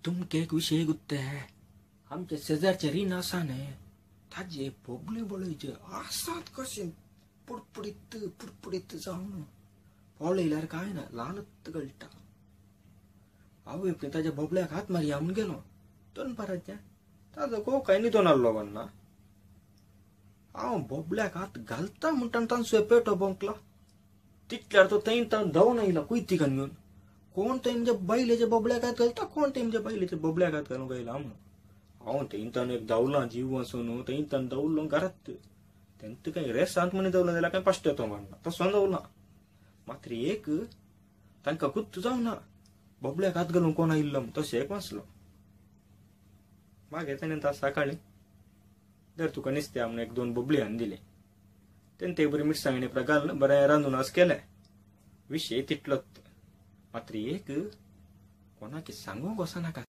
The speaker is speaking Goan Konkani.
तुमके एक विशय गुत्ते आमचे शेजारचे रीण आसा न्ही ताजे बोबले बळयचे आसात कशें पुडपुडीत पुडपुडीत जावन पळयल्यार काय ना लालत गळटा. हांव एकटें ताज्या बोबल्याक हात मारया म्हूण गेलो दनपाराचें ताजो घोव काय न्हिदोन आहलो कोण ना. हांव बोबल्याक हात घालता म्हणटा तांचो पेटो बोंकला तितल्यार तो थंय धांवन आयला कुयतिकान घेवन. कोण थंय म्हज्या बायलेच्या बोबल्याक हात घालता कोण थंय म्हज्या बायलेच्या बोबल्याक हात घालूंक आयला म्हणून. हांव थंयतान एक धांवलां जीव वाचून थंयतान धांवलो घरात तेंत काय रेसांत म्हण धांवलो जाल्यार काय पाश्टेतो म्हणना तसो धांवला. मात्र एक तांकां गुत्त जावना बोबल्याक हात घालूंक कोण आयिल्लो तशें एक वाचलो. मागीर ताणें तास सकाळीं धर तुका निसत्या म्हणून एक दोन बोबली हाडून दिले. तेणें ते बरी मिरसांगणी घालून बरें रांदून आज केलें. विशय तितलोच. मात्र एक कोणाक सांगूंक वचनाका.